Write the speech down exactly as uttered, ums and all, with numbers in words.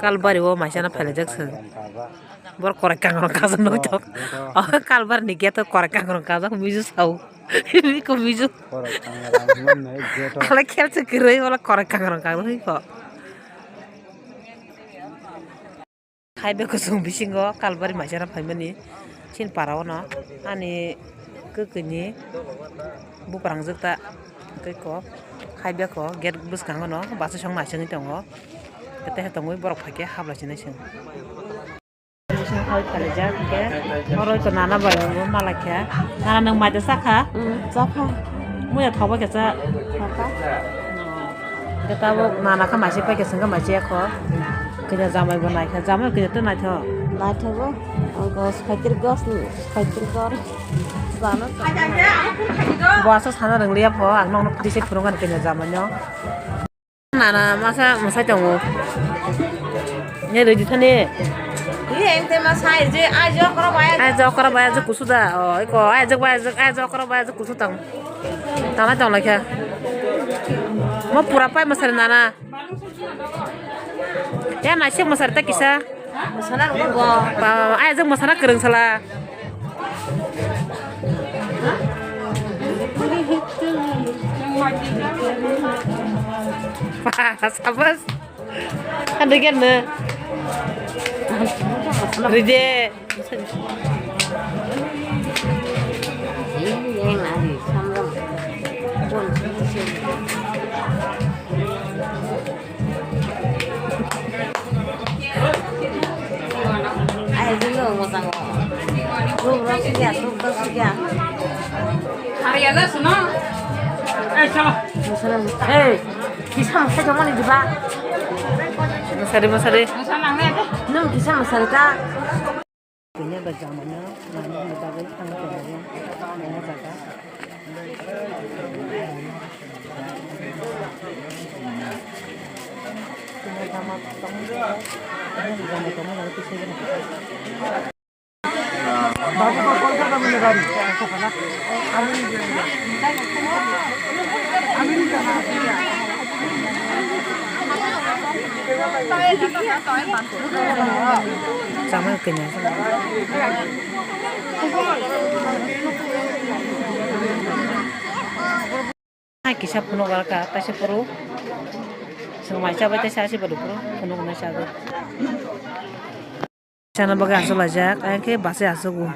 Kalbari o maisano phailaijak se. Borok korai kangrong kajak nukjak. O kalbari ni gate o korai kangrong kajak miju sao. Iko miju. Khala kher se kwrwi wala korai kangrong kajak iko. Hai be kusung bisingo kalbari maisano phaimani chin para o no ani kwkwi ni buprang jwk ta tei kok hai be kok gate bwskango no bachai song naisingwi tongo tei tongwi borok phaikhe hablai sinai sing. Hai phalijak hwnkhe oro iko nana bai bo malai kha nana nwng mai da chakha. Chakha. Muya thoba khe cha. Hwnkhe tabuk nana khe maising paikhe chwngkhe maising yakho. Kisa jamai bo naikha, jamai kisa tei naithok. Naithogo. Ang gos phaikir gos ni phaikir gor. Jana. Bo aswk sana rwngliya pho, ang nokno phidi se phunukgani kisa jamai no. Nana masa mwsai tongo. Ne rwdi thani. Ye engte ma sai je ai jokro bai. Ai jokro bai je kusu da. O iko ai jok bai jok ai jokro bai je kusu tang. Tana tong lakha. Mo pura pai masari nana. Ya naisik masari ta kisa. Masana rok bo. Ba ai jok masana kwrwng sala. Sabas. Kan degen na. Ride. Ai jingno mochang o. Ruk rok sikya, ruk rok sikya. Hari ya suno. Eh, sama. Hey, kisa masai jomani diba? Masari, masari. Nung kisa masari ta? Kanya ba jamano, mano ni bagwi thang tongo, tongo jaga. Kanya jama tongo, jama tongo, jama tongo. Chamai kanya. Hai kisa phunuk alka, taisa phuru. Swng mai chabai taisa asi badu phuru, phunuk nai chago. Sana bagwi aswk laijak, ayang khe bachai aswk o.